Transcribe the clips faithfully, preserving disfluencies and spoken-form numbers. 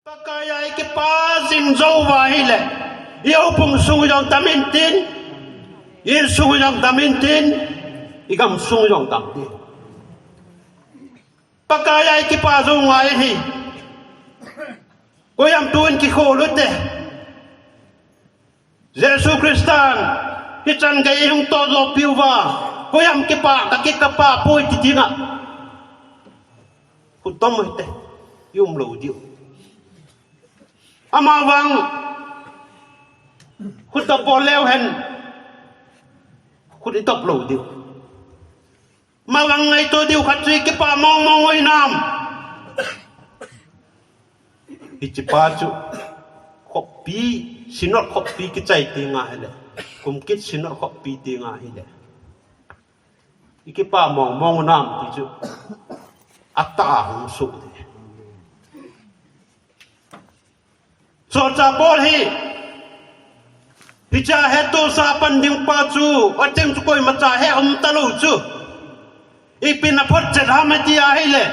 Pakaiya i kipa jing jou uva ahile, i houbung sung jong dam intin, i insung jong dam intin, i gamsung jong dam ding. Pakaiya i kipa jou ngai ahi. Koiham tun kikhol ute. Jesu Christan hichan gei hung tohdoh piuva, koiham kipa, ka kikapa poi ti dinga. Khut dom u hite, i um lou diu. Amavang khut dop bol leu hen, khut i dop lou diu. Mavang ngaito diu khat chu i kipa mong mong u hinam. Hiche pa chu khoppi, Synod khoppi kichai tenga hile, kum kit Synod khoppi tenga hile, i kipa mong mong u nam ti chu atah a hung soh ding. Solchah Paul hi, hichea hettohsah a pan ding pa chu, acheng chu koimacha he um talou chu. Ipi na photchet ham ati ahile,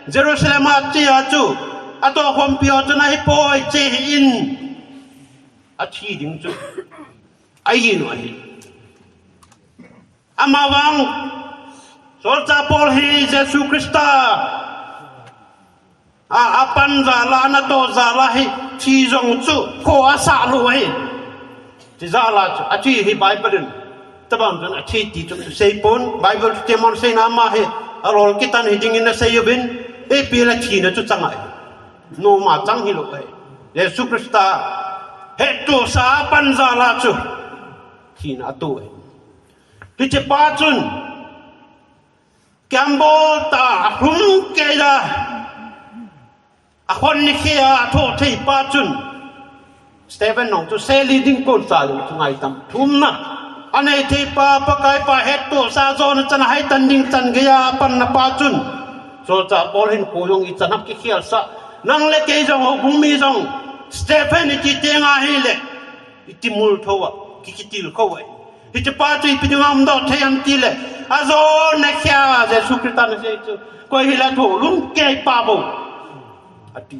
Jerusalem a che a chu, atohkhompi ho chun ahipoi che hih in, athi ding chu ahin u ahi. Amavang, Solchah Paul hi Jesu Christa a, apan jal a, anatoh jal a hi, thi jong chu kho asah lou ahi. Ti jal a chu, athi hi Bible in, tabang chun athi ti chu seipon, Bible chu temon seina ama hi, alol kitan hi dingin asei uvin, ipi le thina chu chang ahi. Noma chang hilou ahi. Jesu Christa hettohsah a pan jal a chu thina atoh ahi. Hiche pa chun, kiambol tah a, alhum keiya, akhon ni khea athoh thei pa chun, Stephen nong chu seli ding kon cha ding chu ngai tam. Thumna, anei thei pa, Pakai pa hettohsah jona chan a haitan ding chan geiya apanna pa chun, Solchah Paul hin kho jong ichan ham kikhelsah. Nang le kei jong, houbung mi jong, Stephen iti tenga hile, i timul thou a, ki, kitilkhou ahi. Hiche pa chu ipi dinga umdoh thei ham tile, ajona khea Jesu Christan asei chu, koi hile athoh lum kei pa bou, ati.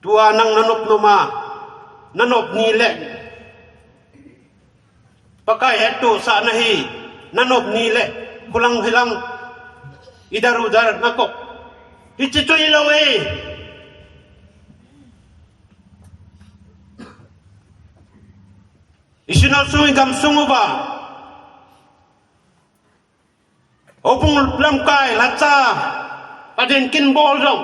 Tua nang nanop nom a, nanop ni le, Pakai hettohsahna hi nanop ni le, khulang hilang, idar udar nakop, hiche chu hilou e. I Synod sung, i gamsung uva, houbung lamkai lhacha, paden kin bol jong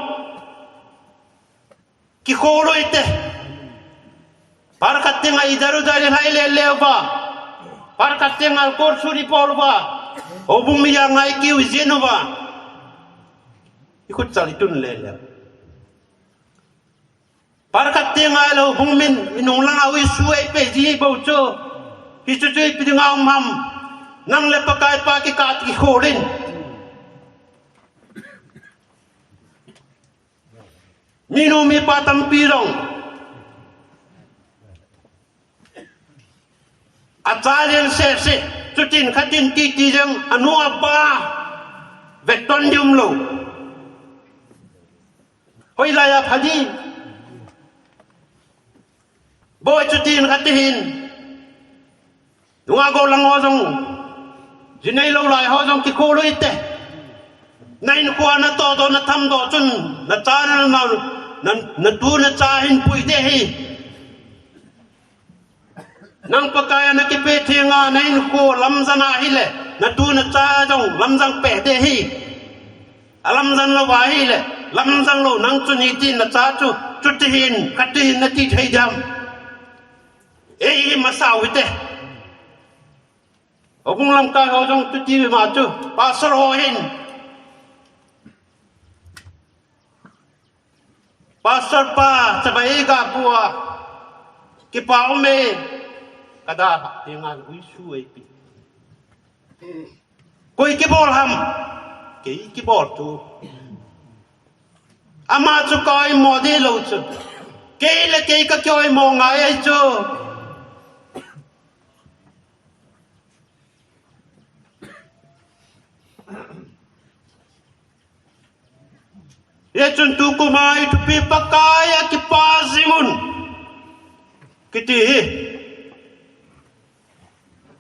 kikhol u hite. Par khat tenga idar udar ilhai lele uva, par khat tenga alcohol suri bol uva, houbung mi a ngai kiu ijin uva, ikhut chal itun lele. Par khat tenga ilou bung min, inung langa uisu eipeh ji bou chu, hichu chu ipi dinga um ham? Nang le Pakai pa kikah kikholin, minu mipa tampi jong, acha len sese, chutin khatin titi jeng, anu apa vetton di umlou. Hoilai a pha di? Boi, chutin khatin hin, nunga gollhang ho jong, ji neilou lai ho jong kikhol u hite. Na hinkhoa natohdoh nathamdoh chun, nacha nanao, na, natu nacha hin pui ding ahi. Nang Pakai a nakipe thenga, na hinkho lamjan ahile, natu nacha jong lamjan peh ding ahi. Alamjan lou ahile, lamjan lou nang chu niti nacha chu, chuti hin, khati hin nati thei diam? Ei hi masa u hite. Houbung lamkai ho jong chuti ma chu, pastor ho hin, pastor pa, chabai ga bua, kipa ume, kada ha, tenga uisu eipe. Koi kibol ham? Kei kibol tu. Ama chu ka oimo ding lou chu, kei le kei ka kioimo ngai ahi chu. Hichun tukum a i thupi Pakai a kipa jing un kiti hi.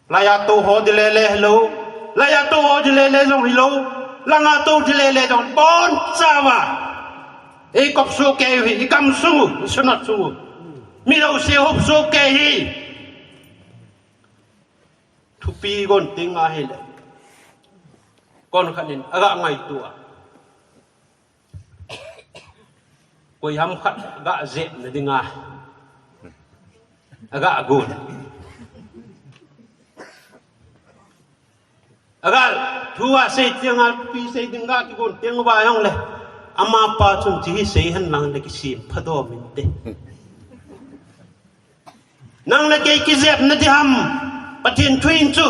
Laiya tou ho di lele hilou. Laiya tou ho di lele jong hilou. Langa tou di lele jong bon chawa. Ei kop soh kei hi, i kam sung u, i sunat sung u. Mi lou se hop soh kei hi. Thupi gon ting a hile. Kon khat in, aga ngaitua. Koi ham khat ga jep na dinga. Aga gon. Aga thu a sei tiang a pi sei ding ga kigon tiang ba jong le. Amapa chun chi hi sei hen lang le kisem phadom inte. Nang le kei kijep na di ham. Pathen thu in chu.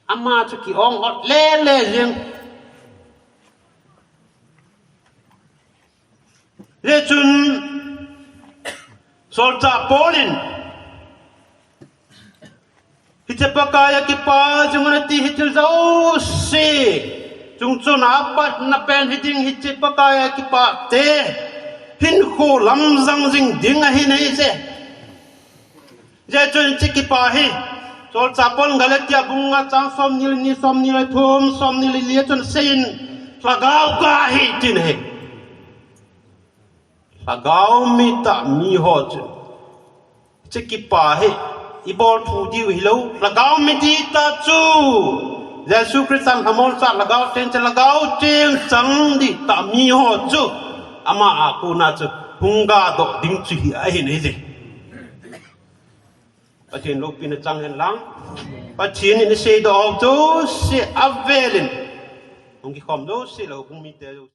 Ama chu ki-ong hot lele jeng. Hichun solchah Paul in hiche Pakai a kipa jing un ati, hiche jouse chungchon a apatna pen hiding hiche Pakai a kipa te hinkho lamjang jing ding ahi nai je. Hijeh chun hiche kipa hi solchah Paul in Galatia bung nga chang somni le ni, somni le thum, somni le li a chun asei in, lhagao kah hi tin ahi. Lhagao mi tah mi ho chun hiche kipa hi ibol thu diu hilou, lhagao mi ding tah chu Jesu Christa lhamon sa lhagao cheng, hiche lhagao cheng chang ding tah mi ho chu ama a kona chu hung gadoh ding chu hi ahi nai je. Pathen loupina chang hen lang. Pathen in isei doh ho jouse avel in hung kikhom jouse lou hung mite jouse.